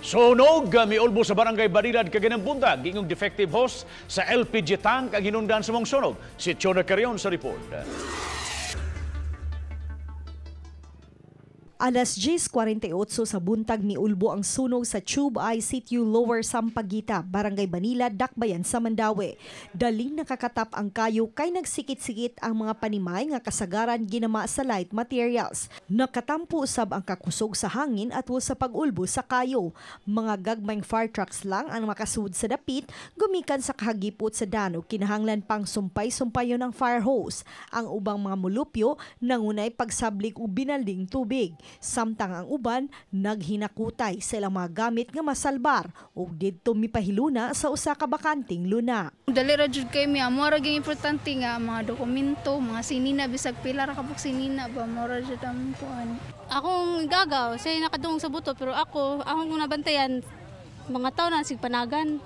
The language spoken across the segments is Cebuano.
Sunog miulbo sa Barangay Banilad kaganang buntag. Gingong defective hose sa LPG tank ang hinungdan sa mong sunog. Si Chona Carion sa report. Alas 10:48 sa buntag miulbo ang sunog sa Tube I Sitio Lower Sampaguita, Barangay Banilad, Dakbayan sa Mandaue. Daling nakakatap ang kayo kay nagsikit-sikit ang mga panimay nga kasagaran ginama sa light materials. Nakatampo usab ang kakusog sa hangin at sa pag-ulbo sa kayo. Mga gagmayng fire trucks lang ang makasud sa dapit gumikan sa kahagipot sa dano, kinahanglan pang sumpay-sumpayon ang fire hose. Ang ubang mga mulupyo nangunay pagsablik ug binalding tubig. Samtang ang uban naghinakutay sa ilang mga gamit nga masalbar ug didto mipahiluna sa usa ka bakanting luna. Dali ra jud kay mi, amo ra gyud importante nga mga dokumento, mga sinina, bisag pila ra kabuk sinina ba, mo ra jud ang kuan. Akong gagaw, siya nakadungog sa buto, pero ako akong nabantayan mga tawo na sigpanagan.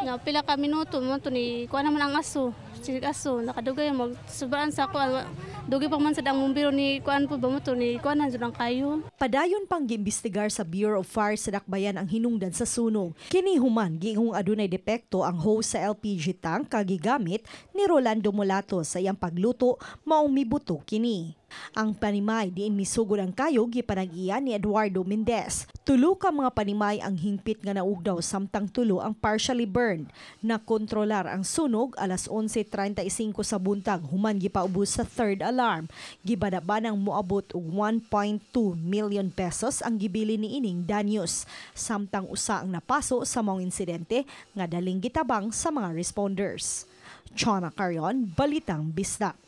Na pila ka minuto mo to ni kuan naman ang aso. Sig aso nakadugay mag subraan sa ako, dugay pa man sad ang mumbiro ni kuan po ba mo to ni kuan na jud ang kayo. Padayon pang giimbestigar sa Bureau of Fire sa Dakbayan ang hinungdan sa sunog. Kini human giingong adunay depekto ang hose sa LPG tank kagigamit ni Rolando Molato sa iyang pagluto, maong mibuto kini. Ang panimay diin misugod ang kayo gipanag-iya ni Eduardo Mendez. Tulo ka mga panimay ang hingpit nga naugdaw, samtang tulo ang partially burned. Nakontrolar ang sunog alas 11:35 sa buntag human gipaubos sa third alarm. Gibanabanang moabot og 1.2 million pesos ang gibili ni ining danyos. Samtang usa ang napaso sa maong insidente nga daling gitabang sa mga responders. Chona Carion, Balitang Bisdak.